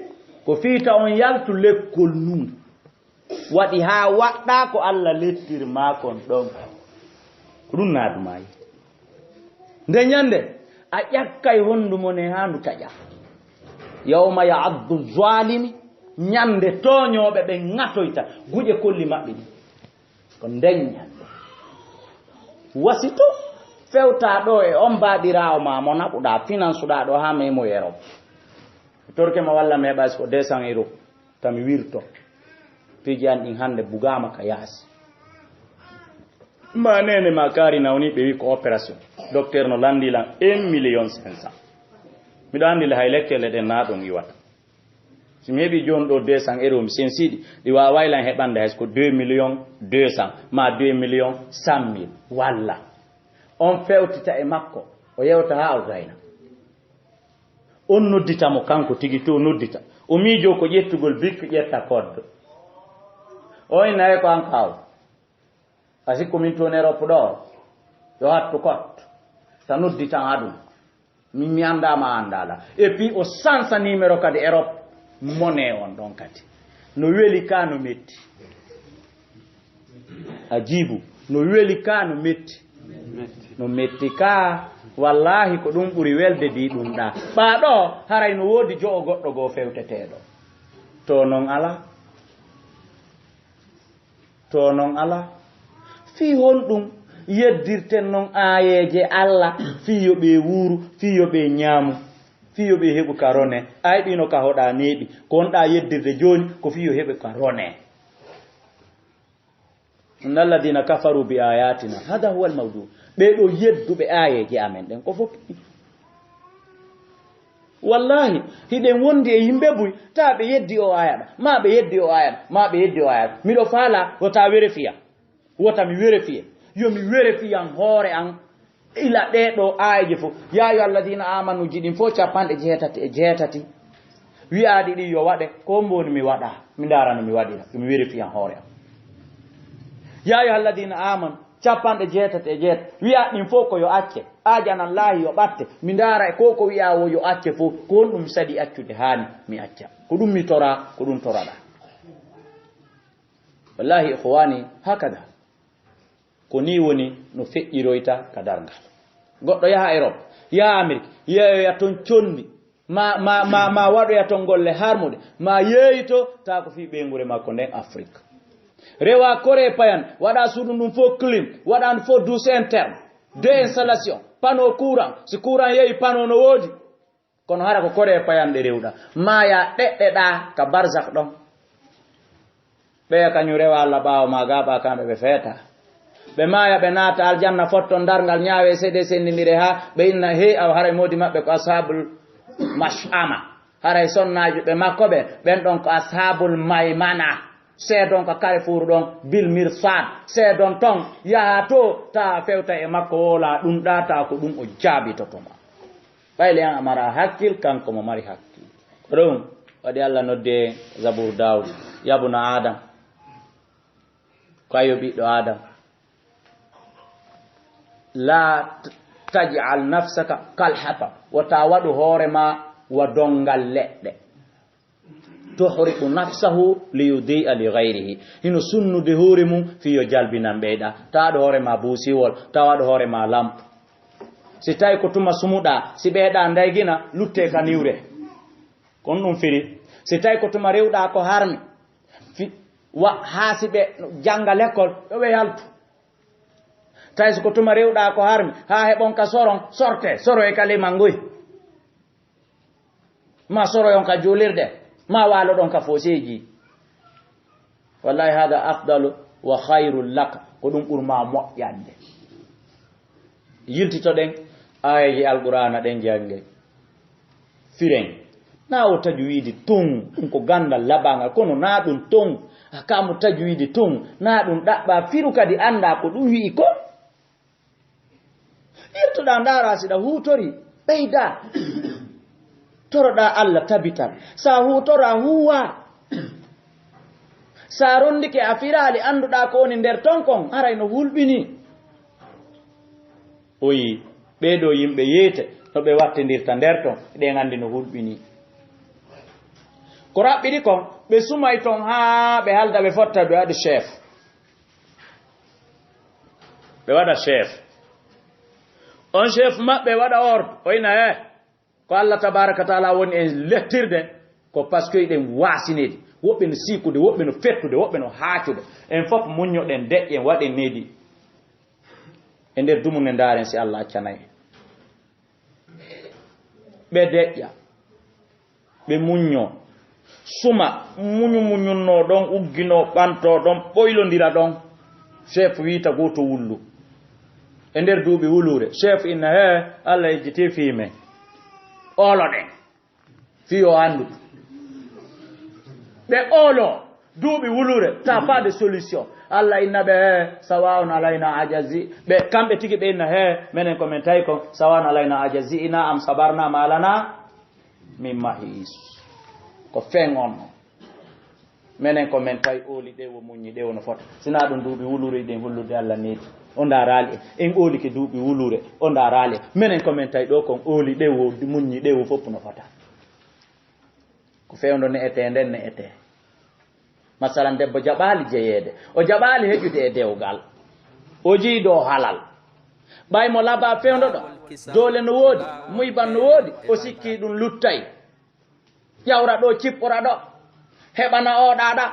ko fiita on yaltu lekkol nun. Waɗi haa waɗɗa ko Alla lettir ma kon ɗon. Ko ɗum naadu ma yiite. Nde ñande, a ƴakkay hondu mo ne haa ndu taƴa. Yawma ya'addu zalimi, ñande tooñooɓe ɓe ŋatoyta guƴe kolli maɓɓe ɗin. Ko nden ñande. Wasito fewta ɗo e on baaɗiraawo ma mo naɓuɗaa, finansuɗaa ɗo haa memo Europe. Torke ma walla me ɓaysi ko deux cents euros. Tami wirto. Piiji an ɗin hannde bugaama ka yaasi. Ma neene ma kaari nawni ɓe wi ko opération. Docteur no lanndi lan un million cinq cents. Miɗo anndi le hay lekkele ɗen na ɗum iwata. Si mi heɓi jooni ɗo deux cents euros mi sensiɗi, ɗi waaway lan heɓande hay so ko deux millions deux cents ma deux millions cent mille. Walla on fewtita e makko, o yewta haa o gayna. On noddita mo kanko tigi to noddita. O miijo ko ƴettugol bik ƴetta koddo. O inna e ko an kaaw. A sikku min toon Europe ɗo, yo hattu kot, ta noddi tan aduna. Mi, mi anndaa ma anndaa la. Et puis o sansa numéro kadi Europe. Monnaie on ɗon kadi. No weli ka no metti. A jiibu. No weli ka no metti. No metti ka. Wallahi ko ɗum ɓuri welde di ɗum ɗa. Ɓa ɗo haray no woodi jo'o goɗɗo goo fewteteeɗo. To non ala. To non ala. Fii honɗum yeddirten non aayeeje Alla fii yo ɓe wuuru, fii yo ɓe ñaamu, fii yo ɓe heɓu ka rone? Ay ɗino ka hoɗa neeɓi. Ko honɗa yeddirde jooni ko fii yo heɓu ka rone. Inna alladina kafaru bi ayatina. Hada huwa almawdu. Ɓe ɗo yedduɓe aayeeje amen ɗen ko fof. Wallahi, hiɗen wondi e yimɓe buy, ta ɓe yeddi o ayat, ma ɓe yeddi o ayat, ma ɓe yeddi o ayat. Miɗo faala wota werefiya. Wota mi werefiye. Yo mi werefiyan hoore an. Ila ɗee ɗo aayeeje fof. Ya ayyuha alladina amanu ji ɗin fof capanɗe jeetati e jeetati. Wi'aaɗi ɗi yo waɗe, ko mboni mi waɗa, mi ndaara no mi waɗira, yo mi werefiyan hoore an. Ya ayyuha alladina amanu, capanɗe jeetati e jeetati. Wi'aaɗi ɗin fof ko yo acce. Aajanan laahi yo ɓatte. Mi ndaara e ko ko wi'aa wo yo acce fof, ko honɗum saɗi accude haani mi acca. Ko ɗum mi toraa, ko ɗum toraɗaa. Wallahi, ikhwani, hakada. Ko nii woni no feƴƴiroyta ka darngal. Goɗɗo yaha Europe, yaha Amérique, yeeyoya ton conndi, ma, ma, ma, ma waɗoya ton golle harmuɗe, ma yeeyito, taa ko fii ɓeynguure makko nden Afrique. Rewa Corée payan, waɗa suudu ndun fof clim, waɗa ndu fof douche interne, deux installation, panneau courant, si courant yeeyi panneau no woodi. Kono hara ko Corée payanɗe rewɗa. Maaya ɗeɗɗe ɗa ka barzakh ɗon. Ɓeya kañum rewa Allah ɓaawo ma gaɓa kamɓe ɓe feeta. Ɓe maaya ɓe naata aljanna fotton darngal ñaawe seeɗe sendindire ha ɓe inna he awa haray moodi maɓɓe ko ashabul mash'ama. Haray sonnaajo ɓe makko ɓe ɓen ɗon ko ashabul maymana. Seedon ka carrefour ɗon bil mirsad. Seedon ton yaha to ta fewta e makko wola ɗum ɗa ta ko ɗum o jaabitoto ma. Ɓayli an a mara hakkil, kanko mo mari hakkil. Ko ɗum waɗi Allah noddi e Zabur Dawud, yabna Adam, ko ayo ɓiɗɗo Adam, la t-, taj'al nafsaka kal hatab, wota waɗu hoore ma wa dongal leɗɗe. Tuhriqu nafsahu li yudi'a li ghayrihi. Hino sunnude hoore mum fii yo jalbinan ɓeyɗa. Tawaɗo hoore ma buusiwol, tawaɗo hoore ma lampu. Si tawi ko tuma sumuɗa, si ɓeyɗa ndaygina, lutte ka niwre. Kon ɗum firi. Si tawi ko tuma rewɗa ko harmi, fi-, wa-, haa si ɓe jannga lekkol, yo ɓe yaltu. Tawi si ko tuma rewɗa ko harmi, haa heɓon ka soron, sorte, soro e kalima ngoy. Ma soroyon ka juulirde, ma waaloɗon ka fooseeji. Wallahi hada afdalu wa khayrul laka, ko ɗum ɓur ma moƴƴande. Yiltitoɗen aayeeje Alqur'aana ɗen jannge. Firen. Na o tajwiidi tun, ɗum ko ganndal labangal, kono na ɗum tun. Ahkaamu tajwiidi tun, na ɗum ɗaɓɓa firu kadi annda ko ɗum wi'i ko. Yirtoɗaa, ndaaraa si ɗa huutorii, ɓeydaa. Toroɗaa Alla tabital. Sa huutoraa, huuwaa. Sa rondike a firaali, annduɗaa ko woni nder ton kon, haray no hulɓinii. O yii, ɓee ɗoo yimɓe yeete, no ɓe wattindirta nder ton, eɗen anndi no hulɓinii. Ko raɓɓiɗi kon, ɓe sumay ton haa ɓe halda ɓe fotta ɓe waɗi chef. Ɓe waɗa chef. On chef maɓɓe waɗa ordre, o ina, eh, ko Allah tabaraka taala woni en lettirde, ko parce que eɗen waasi nedi. Woɓɓe no siikude, woɓɓe no fettude, woɓɓe no haacude. En fof muññoɗen, deƴƴen, waɗen nedi. E nder dumunde ndaaren si Allah accanay en. Ɓe deƴƴa, ɓe muññoo, suma, muñu muñunnoo ɗon, ugginoo, ɓantoo ɗon, ɓoylondira ɗon. Chef wiita gooto wullu. E nder duuɓi wuluure, chef inna, "Hee, Allah yejjitii fii men. Ooloɗen." Fii o anndu. Ɓe oolo, duuɓi wulure, t'as pas de solution. Allah inna ɓe, "Eh, sawaun alayna ajazi." Ɓe, kamɓe tigi ɓe inna, "He, menen ko men tawi kon, sawaun alayna ajazi, ina am sabarna malana min mahis." Ko fen on. Menen ko men tawi ooli ɗewo, muññi ɗewo no fota. Sinaa ɗum duuɓi wuluure ɗen hullude Allah needi. O ndaaraali en. En oolike duuɓi wuluure, o ndaaraali en. Menen ko men tawi ɗo kon ooli ɗewo, muññi ɗewo fof no fota. Ko fewndo ne'etee nden ne'etee. Masalan, debbo jaɓaali jeyeede. O jaɓaali heƴude e dewgal. O jii dow halal. Ɓay mo labaa fewndo ɗo. Doole no woodi, muyban no woodi, o sikki ɗum luttay. Ƴawra ɗo, cippora ɗo. Heɓana o ɗaɗa.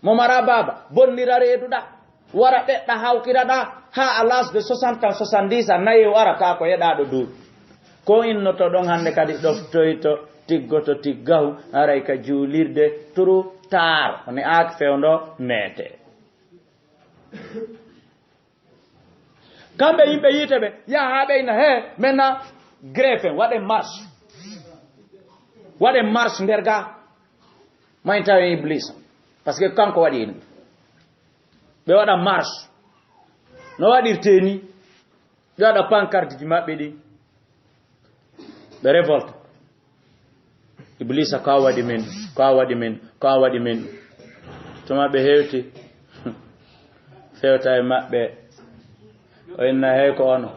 Mo mara baaba, bonnira reeduɗa. Wara ɓeɗɗa hawkiraɗa. Ha à l'âge de soixante ans, soixante-dix ans, nayi o arata ko yeɗaɗo duuɓi. Ko innoto ɗon hannde kadi ɗoftoyto, tiggoto tiggahu, aray ka juulirde, trop tard. O ne'aaki fewndo ne'ete. Kamɓe yimɓe yiite ɓe, yaha haa ɓe ina, he, maintenant, grève, waɗe marche. Waɗe marche nder ga. May tawen Iblis. Parce que kanko waɗi en. Ɓe waɗa marche. No waɗirte ni. Ɓe waɗa pankartiji maɓɓe ɗi. Ɓe révolte. Iblisa, ko a waɗi min, ko a waɗi min, ko a waɗi min. Tuma ɓe hewti. Fewta e maɓɓe. O inna, hey ko ono.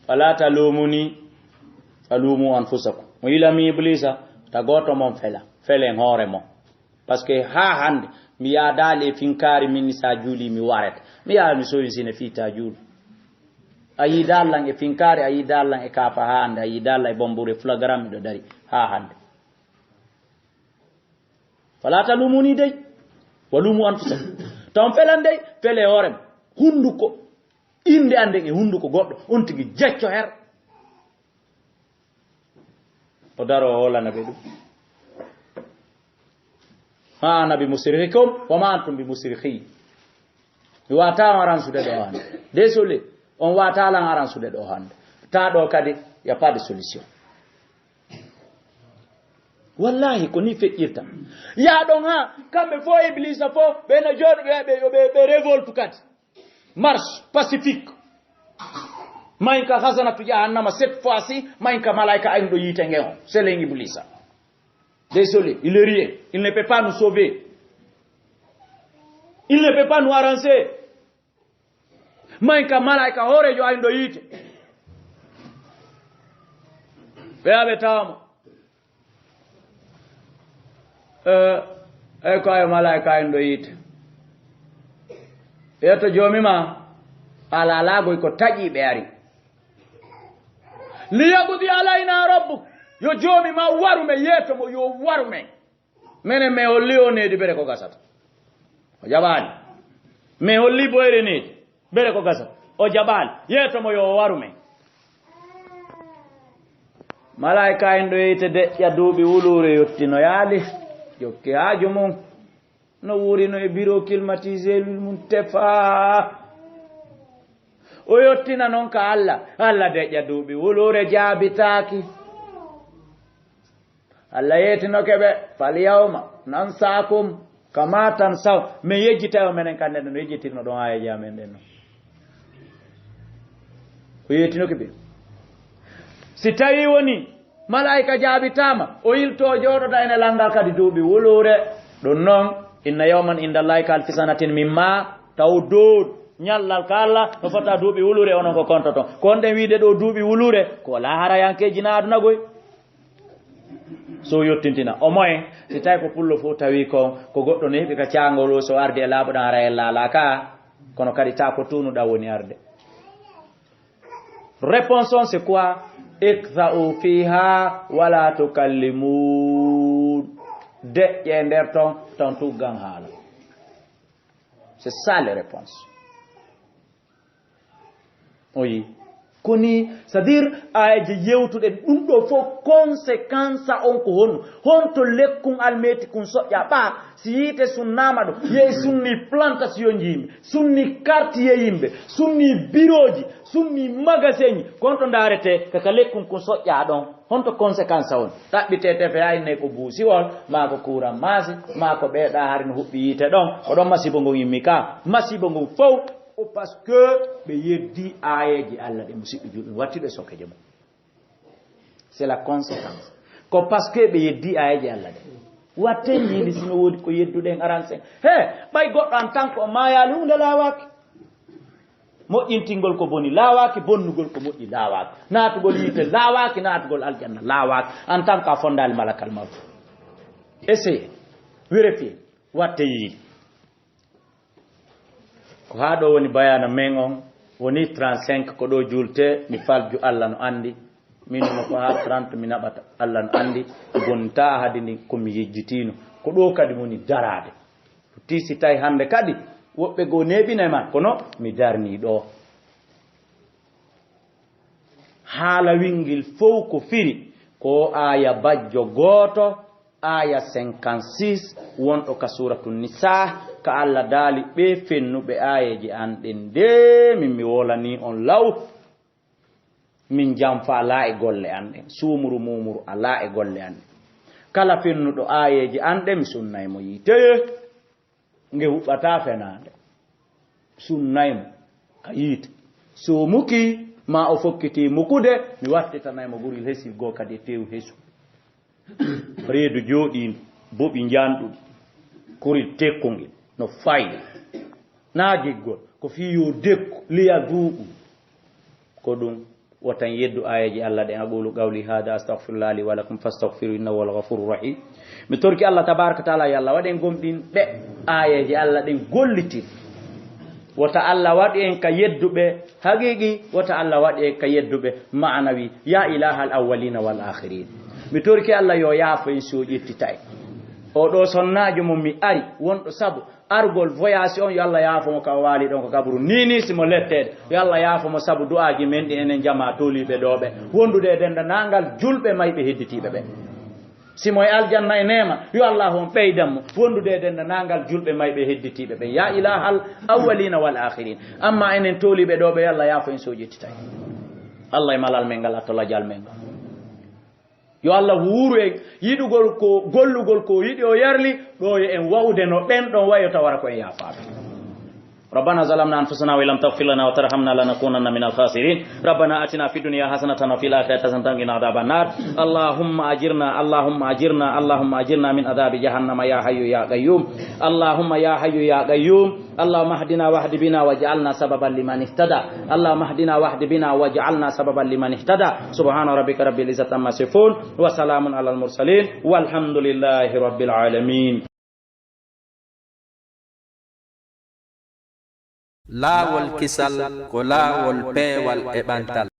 Fala talumuni, falumu anfusakum. Mo yilami Iblisa, ta gooto mon fela. Felen hoore mon. Parce que haa hannde, mi yaadaali e finkaari min, sa juuli mi warete. Mi yaha mi sowi sine fii ta juulu. A yiidaali lan e finkaari, a yiidaali lan e kaafa haa hannde, a yiidaali lan e bombure flagrant miɗo dari haa hannde. Fala talumuni dey, walumu anfusakum. Taw on felan dey, fele hoore mon. Hunduko, innde an nden e hunduko goɗɗo, on tigi jecco her. O daro o hoolana ɓe ɗum. Ma ana bi musrikhikum, wa ma antum bi musrikhi. Mi wata on aransude ɗo hannde. Désolé, on wata lan aransude ɗo hannde. Ta ɗo kadi, y a pas de solution. Wallahi, ko ni feƴƴirta. Yaa ɗon ha, kamɓe fo Iblisa fo, ɓe na jooɗo ɓe, ɓe, ɓe, ɓe révolte kadi. Marche pacifique. Main ka hasanatu jahannama, cette fois-ci, main ka malaika aynuɗo yiite ngen on. Selen Iblisa. Désolé, il est rien. Il ne peut pas nous sauver. Il ne peut pas nous arranger. Main ka malaika hooreejo aynuɗo yiite. Ɓe aɓe tawama. Eh, ey ko ayo malaika en ɗo yiite. Yeeto joomi ma, ala laagoy ko taƴi ɓe ari. Liyaqdi alayna rabbuk. Yo joomi ma waru men, yeeto mo yo waru men. Menen men holli o needi bere ko gasata. O jaɓaani. Men holli boyre needi. Bere ko gasa, o jaɓaali. Yeeto mo yo o waru men. Malaika en ɗo yeyte deƴƴa duuɓi wuluure yottino yaali. Jokki haaju mum. No wuurino e biro climatisé mum tefaa. O yottina non ka Allah. Allah deƴƴa duuɓi wuluure jaabitaaki. Allah yeetinoke ɓe, "Fal yawma nansaakum kama tansaw." Min yejjitay on menen kan nden no yejjitirno ɗon aayeeje amen ɗen non. O yeetinoke ɓe. Si tawi woni malaa'ika jaabitaama, o yilto jooɗoda ene lanngal kadi duuɓi wuluure. Ɗum non, inna yawman inda Allahi ka alfi sanatin mimma taw dood. Ñallal ka Allah no fota duuɓi wuluure onon ko kontoton. Ko on ɗen wiide ɗo duuɓi wuluure, ko alaa harayankeeji na aduna goy. So yottintina. Au moins, si tawi ko pullo fof tawi ko, ko goɗɗo no heɓi ka caangol o, so ardi e laaɓuɗan ara e laalaa ka, kono kadi ta ko tuunuɗan woni arde. Réponse on, c'est quoi? Iktha'u fiha wala tukallimun. Deƴƴe nder ton, ton tuggan haala. C'est ça les réponses. O yi. Koni, c'est-à-dire, aayeeje yewtuɗe ɗum ɗo fof, conséquence on ko honno? Honto lekkun almeti kun soƴƴa ɓa, si yiite sunnaama ɗo, yehi sunni plantation ji yimɓe, sunni quartier yimɓe, sunni biroji, sunni magasin ji, kon to ndaarete, kaka lekkun kun soƴƴa ɗon. Honto conséquence on? Ɗaɓɓite tefe hay ne ko buusiwol, maa ko courant maasi, maa ko ɓeeɗa hari no huɓɓi yiite ɗon, ko ɗon masibo ngon immi ka. Masibo ngon fow, ko parce que ɓe yeddi aayeeji Allah ɗe, musidɓe julɓe, wattiɗo e sokkeje mum. C'est la conséquence. Ko parce que ɓe yeddi aayeeji Allah ɗe. Watte yiili si no woodi ko yedduɗen aransen. He, ɓay goɗɗo en tant que o maayaali, huunde laawaaki. Moƴƴintingol ko boni laawaaki, bonnugol ko moƴƴi laawaaki. Naatugol yiite laawaaki, naatugol aljanna laawaaki. En tant que a fondaali malakal mawti. Essayez, vérifiez, watte yiili. Ko haa ɗo woni bayaana men on, woni trente-cinq ko ɗo juulte, mi falju Allah no anndi. Min mo ko haa trente mi naɓata, Allah no anndi. Bonta hadi ndi ko mi yejjitino. Ko ɗo kadi woni daraade. Tiisi tawi hannde kadi woɓɓe goo neeɓinay ma, kono mi darnii ɗo. Haala wingil fow ko firi ko aaya bajjo gooto, aaya cinquante-six, wonɗo ka Suuratu Nisaa, ka Allah daali ɓee fennuɓe aayeeje an ɗen de, min mi wolanii on law, min janfa alaa e golle an ɗen, suumuru muumuru alaa e golle an ɗen. Kala fennuɗo aayeeje an ɗen, mi sunnay mo yiite. Nge huɓɓataa fenaande. Sunnay mo ka yiite. So o mukii, maa o fokkitii mukude, mi wattitanay mo guril hesir goo kadi e teewu hesu. Reedu jooɗiindu, boɓi njanɗuɗi, kuril tekkungel, no fay. Naa giggol, ko fii yo dekku, liya duuɓu. Ko ɗum. Wota en yeddu aayeeje Allah ɗen. أقول قولي هذا أستغفر الله لي ولكم فاستغفروه إنه هو الغفور الرحيم. Mi torki Allah tabaaraka wa taala yo Allah waɗ en gomɗinɓe aayeeje Allah ɗen gollitir. Wota Allah waɗ en ka yedduɓe haqiiqi, wota Allah waɗ en ka yedduɓe maanawi. Ya ilahal awwalina wal akhirina. Mi torki Allah yo yaafo en si o ƴettitay. O ɗo sonnaajo mo mi ari, wonɗo sabu argol voyage on, yo Allah yaafo mo ka o waali ɗon ko kaburu. Ni ni si mo letteede, yo Allah yaafo mo sabu du'aaji men ɗi enen jamaa tooliiɓe ɗo ɓe. Wondude e denndaangal julɓe mayɓe hedditiiɓe ɓe. Si mo e aljanna e neema, yo Allah on ɓeydan mo. Wondude e denndaangal julɓe mayɓe hedditiiɓe ɓe. Ya ilahal awwalina wal akhirin. Amma enen tooliiɓe ɗo ɓe, yo Allah yaafo en so ƴettitay. Allah e malal men ngal, atto lajal men ngal. Yo Allah wuuru en yiɗugol ko, gollugol ko yiɗi o yarli, ɗo yo en wa'ude no ɓen ɗon wayo tawara ko en yaafaaɓe. ربنا ظلمنا أنفسنا وإن لم تغفر لنا وترحمنا لنكونن من الخاسرين. ربنا آتنا في الدنيا حسنة وفي الآخرة حسنة وقنا عذاب النار. اللهم أجرنا، اللهم أجرنا، اللهم أجرنا من عذاب جهنم يا حي يا قيوم. اللهم يا حي يا قيوم. اللهم اهدنا واهد بنا واجعلنا سببا لمن اهتدى. اللهم اهدنا واهد بنا واجعلنا سببا لمن اهتدى. سبحان ربك رب العزة عما يصفون. وسلام على المرسلين. والحمد لله رب العالمين. Laawol kisal ko laawol peewal e ɓantal.